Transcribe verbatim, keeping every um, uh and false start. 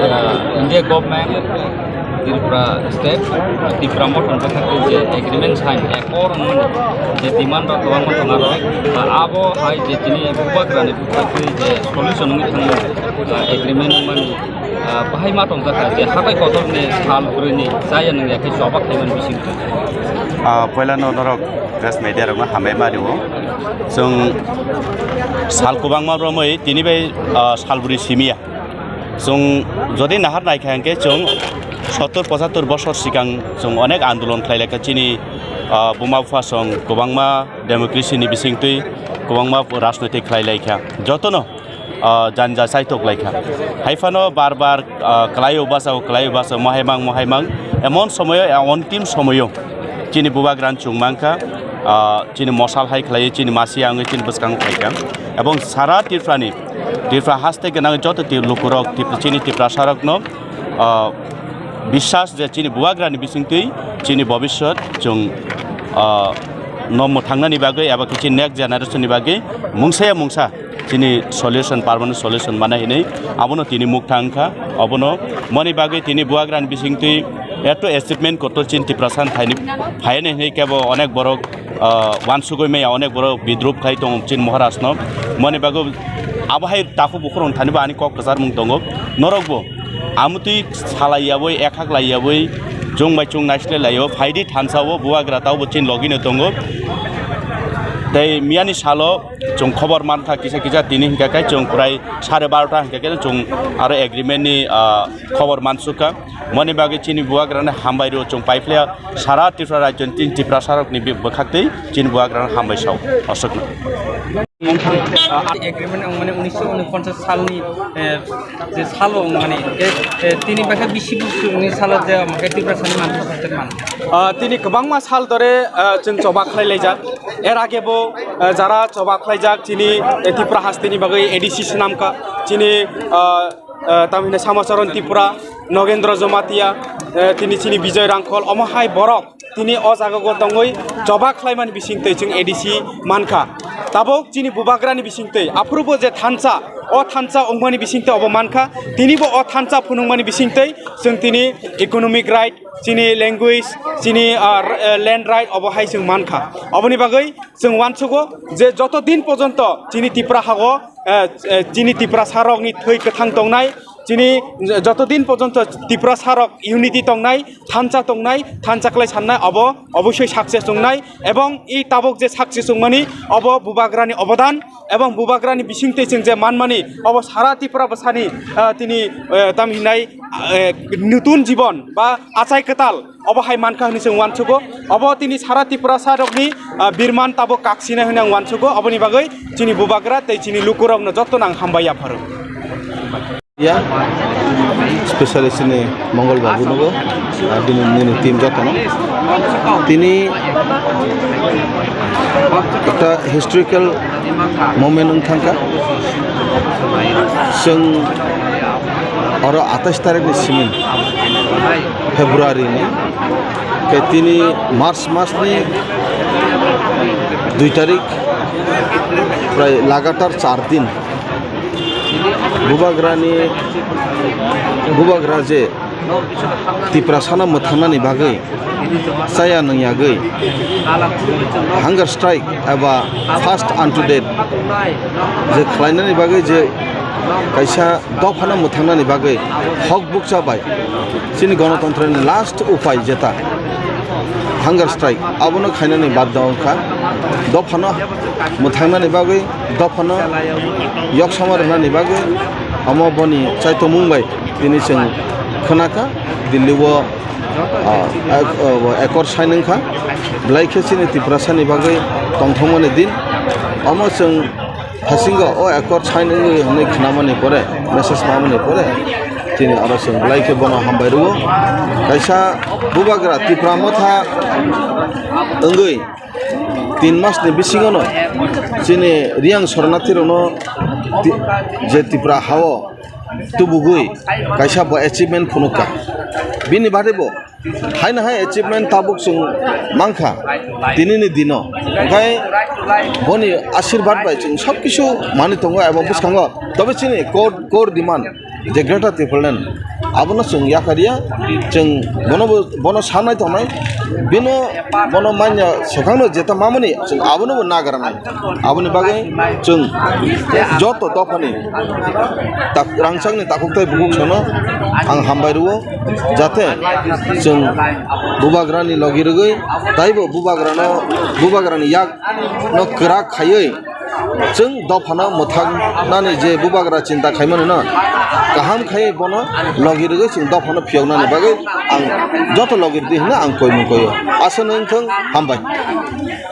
India government, Tripura state, Tipra Motha ni bwkhak twi je agreement sign, accord wngmani je demand rok kwbangma tongo aro, abo hai je tini bubagrani bwkhak twi je solution wngwi thangmani, agreement wngmani, bahai ma tongjak kha je hatai kotorni sal brwini chaya nung ya khe choba khaimani bising. Ah, poilano norok press media rokno hambai ma rio. Chwng sal kwbangma romwi tini bai, ah, sal brwi simiya. Chwng jodi nahar naikha hwnkhe chwng sottor pochattor bosor sikang chwng onek andolon khlai laikha chini, ah, buma bupha chwng kwbangma democracy ni bisingtwi kwbangma rajnoitik khlai laikha. Jotono, ah, jani ja chaitok laikha. Haiphano bar bar, ah, kwlaio bachao, kwlaio bachao, mohaimang, mohaimang. Emon somoyo, ah, ontim somoyo chini bubagrani chwng mankha, ah, chini mosal hai khlaiwi chini masiya wngwi chini bwskango phaikha. Ebong sara Tripurani, Tripura haste gwnang joto ti-, lukurok, Tip-, chini Tiprasarokno, ah, biswas je chini bubagrani bisingtwi chini bobiswt chwng, ah, no mwthangnani bagwi eba khe chini next generation ni bagwi mungsa ya mungsa chini solution, permanent solution mana hinwi abono tini mukthang wngkha. Obono moni bagwi tini bubagrani bisingtwi eto achievement kotor chini Tiprasa phaini, phaini hinwi kebo onek borok, ah, wansugwi maya, onek borok bidrup khai tongo chini Maharaj no. Moni bagwi abo hai takhuk bukhurok thani bo ani kok kwcharmung tongo. Norok bo amutwi salai yabwi, ekhak lai yabwi, chwng bai chwng naislai laio, phaidi thansa o bubagra taubo chini logino tongo. Tei miyani salo chwng khobor mankha kisa kisa tini hinkha khe chwng prai sare barota hinkha khe chwng aro agreement ni, ah, khobor mansukha. Moni bagwi chini bubagrani hambai rw chwng paiphlaiya sara Tripura rajyo ni chini Tiprasarokni bi-, bwkhaktwi chini bubagrano hambai sao. Aswkno. Agreement wngmani unisho unoponchas salni, eh, je salo wngmani, eh, eh, tini bakhe bisi busuni salo je wngkhe Tiprasani manthai sajak man. Ah, tini kwbangma sal dore, ah, chwng choba khlai laijak. Er age bo, ah, jara choba khlaijak chini, eh, Tripura hasteni bagwi A D C swnamkha. Chini, ah, ah, tamhine Samacharan Tripura, Nogendra Jamatia, eh, tini chini Bijoy Rangkhol, omo hai borok tini o jaga o tongwi choba khlaimani bisingtwi chwng A D C mankha. Tabuk chini bubagrani bisingtwi, aphuru bo je thansa, o thansa wngmani bisingtwi obo mankha. Tini bo o thansa phunukmani bisingtwi chwng tini economic right, chini language, chini, ah, r-, eh, land right obo hai chwng mankha. Oboni bagwi chwng uansugo je joto din porjonto chini Tipra hago, eh, eh, chini Tiprasarokni thwi kwthang tongnai, chini joto din porjonto Tiprasarok unity tongnai, thansa tongnai, thansa khlai sannai, obo obosoi success wngnai, ebong i tabuk je success wngmani obo bubagrani obodan, ebong bubagrani bisingtwi chwng je manmani obo sara Tripura bwsani, ah, tini, eh, tam hinai, eh, nutun jibon ba achai kwtal obo hai mankha hwnwi chwng uansugo. Obo tini sara Tiprasarokni, ah, birman tabuk kaksinai hwnwi ang uansugo. Oboni bagwi chini bubagra tei chini lukurokno jotono ang hambai yapharo. Ya, specially chini Mongol Babu nogo, ah, bini, nini team jotono. Tini ekta historical moment wng thangkha. Chwng oro atais tarikh ni simi, February ni, khe tini March mas ni dui tarikh, prai lagatar char din. Bubagrani, bubagra je Tiprasano mwthangnani bagwi chaya nung yagwi hunger strike eba fast unto death je khlainani bagwi je kaisa dophano mwthangnani bagwi hok bukcha bai chini gonotontroni last upai jeta hunger strike abono khainani badda wngkha. Dophano mwthangnani bagwi, dophano yoksama rwnani bagwi, omo boni chaitomung bai tini chwng khwnakha, Delhi o, ah, ek-, oh, accord sign wngkha, belai khe chini Tiprasani bagwi tongthokmani din. Omo chwng hasingo o accord sign wngwi hwnwi khwnamani pore, message mamani pore, tini oro chwng belai khe bono hambai rwo. Kaisa bubagra Tipra Motha wngwi tin mas ni bisingo no chini Riang Soronarthi rokno ti-, je Tripura hao tubugwi kaisa bo achievement phunukha. Bini bagwi bo haino hai achievement tabuk chwng mankha tinini dino. Hwnkhe boni ashirbad bai chwng sob kisu manwi tongo abo bwskango. Tobe chini core, core demand je Greater Tipraland Abono chwng yakarya, chwng bono bo, bono sanai tongnai, bino bono manya swkangno jeta mamani chwng abono bo nagaranai. Aboni bagwi chwng joto dophani tak-, rangchakni takhuk tei bukhuk sono ang hambai rwo, jate chwng bubagrani logi rwgwi taibo bubagrano, bubagrani yak no kwrak khaiwi chwng dophano mwthaknani je bubagra chinta khaimani no kaham khai bono logi rwgwi chwng dophano phiyoknani bagwi ang joto logi rwdi hwnwi ang koimung koio. Aswk no wngthung, hambai.